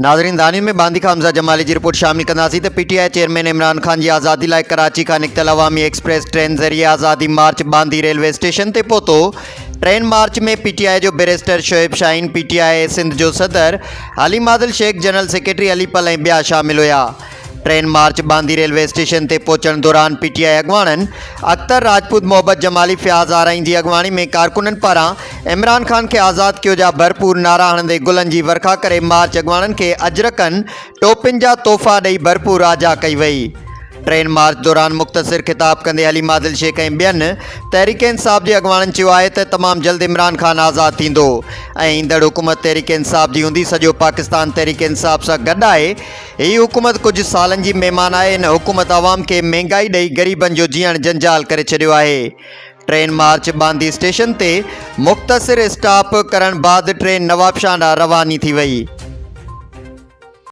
ناظرين دانين ۾ باندي کان حمزه جمالي جي رپورٽ شامل ڪنداسين ته P T I chairman Imran Khan جي آزادي لاء ڪراچي کان نڪتل عوامي ايڪسپريس ٽرين ذريعي آزادي مارچ باندي ريلوي اسٽيشن تي پهتو train march ۾ P T I جو barrister Shoaib Shaheen P T I Sindh جو صدر حليم عادل شيخ جنرل سيڪريٽري علي پل ۽ ٻيا شامل هيا ٽرين مارچ باندي ريلوي اسٽيشن تي پهچڻ دوران پي ٽي آء اڳواڻن اختر راجپوت، محبت جمالي، فياض آرائين جي اڳواڻي ۾ ڪارڪنن پاران عمران خان کي آزاد ڪيو جا ڀرپور نعرا هڻندي گلن جي ورکا ڪري مارچ اڳواڻن کي اجرڪن، ٽوپين جا تحفا ڏئي ڀرپور آجيان ڪئي وئي. ٽرين مارچ دوران مختصر خطاب ڪندي حليم عادل شيخ ۽ ٻين تحريڪ انصاف جي اڳواڻن چيو آهي ته تمام جلد عمران خان آزاد ٿيندو ۽ ايندڙ حڪومت تحريڪ انصاف جي هوندي سڄو پاڪستان تحريڪ انصاف سان گڏ آهي هي حڪومت ڪجهه سالن جي مهمان آهي، هن حڪومت عوام کي مهنگائي ڏئي غريبن جو جيئڻ جنجال ڪري ڇڏيو آهي. ٽرين مارچ باندي اسٽيشن تي مختصر اسٽاپ ڪرڻ بعد ٽرين نوابشاهه ڏانهن رواني ٿي وئي.